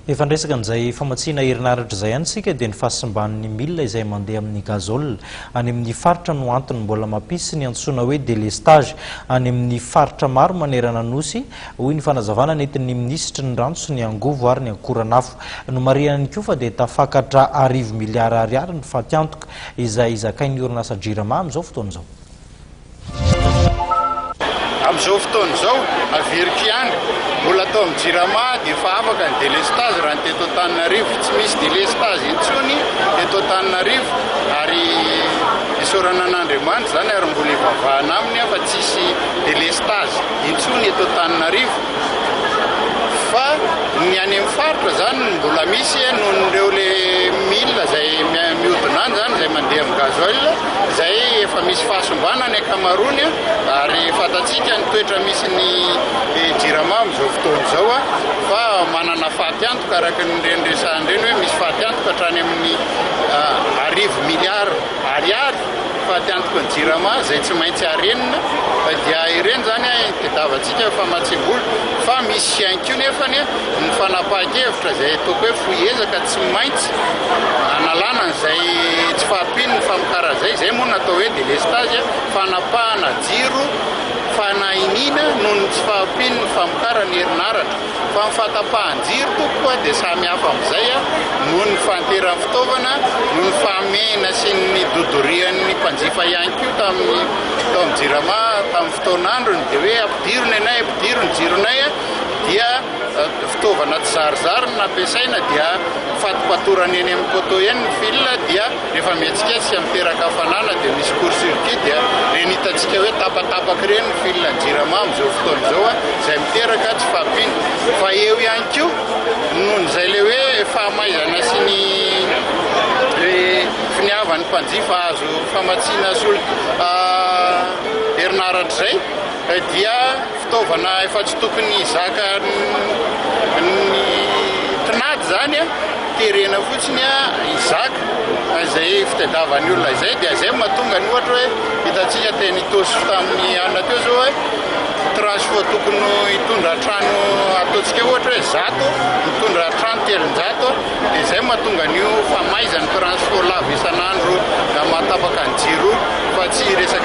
Efa niresaka an'izay famatsiana herinaratra izay ihany isika dia ny fahasimban'ny milina izay mandeha amin'ny gazole any amin'ny faritra no antony mbola mampisy ny antsoina hoe délestage any amin'ny faritra maro manerana ny Nosy, hoy ny fanazavana nentin'ny minisitry ny rano sy ny angovo ary ny akoranafo. Nomarihany koa fa dia tafakatra 1000 miliara ariary ny fatiantoka izay zakain'ny orinasa Jirama amin'izao fotoana izao. Amin'izao fotoana izao, averiko ihany, mbola atao amin'ny Jirama dia efa afaka ny délestage raha ny teto Antananarivo. Tsy misy délestage intsony teto Antananarivo ary isaorana an'Andriamanitra izany ary mbola ivavahana aminy fa tsisy délestage intsony eto Antananarivo. Fa ny any amin'ny faritra izany no mbola misy noho ireo le milina izay mihodina any izany izay mandeha amin'ny gasoil izay efa misy fahasimbana ny ankamaroany ary fantatsika ny toetra misy ny Jirama amin'izao fotoana izao fa manana fatiantoka araka ny reny resahana ireny hoe misy fatiantoka hatrany amin'ny 1000 miliara ariary fatiantoka ny Jirama izay tsy maintsy arenina dia ireny zany tadiavantsika famatsiam-bola. Fa misy ihany koa nefany ny fanapahan-kevitra izay ataoko hoe fohy ezaka tsy maintsy analana an'izay tsy fahampiany ny famokarana izay. Izay moa natao hoe délestage, fanapahana jiro fanahiniana noho ny tsy fahampiany ny famokarana herinaratra. Fa ny fahatapahan-jiro tompoko dia samy hafa amin'izay noho ny fahanteran'ny fitaovana, noho ny fahamehana sy ny dodorian'ny mpanjifa ihany koa tamin'ny tao amin'ny Jirama tamin'ny fotoan'androny dia hoe ampidiro ny anay, ampidiro ny jironay, dia fitaovana tsy zarizary no nampiasaina dia fatipatorana eny amin'ny poteau eny ny fil dia rehefa mihetsiketsika miteraka hafanana dia misy court circuit dia ireny hitantsika hoe tapatapaka ireny ny fil ny Jirama amin'izao fotoana izao izay miteraka tsy fahampiana. Fa eo ihany koa noho izay le hoe fahamaizana sy ny finiavan'ny mpanjifa azo famatsiana solika herinaratra izay dia fitaovana efa tsy tokony hizaka ny tinady zany terena fotsiny hizaka izay fitadiavan'ny olona izay. Dia izay mahatonga ny ohatra hoe hitantsika teny Itaosy tamin'ny alina teo zao hoe transfo tokony hitondra trano ataontsika ohatra hoe 100 mitondra trano 300. Dia izay mahatonga an'io famaizan'ny transfo lava isan'andro na mahatapaka ny jiro fa tsy resaka.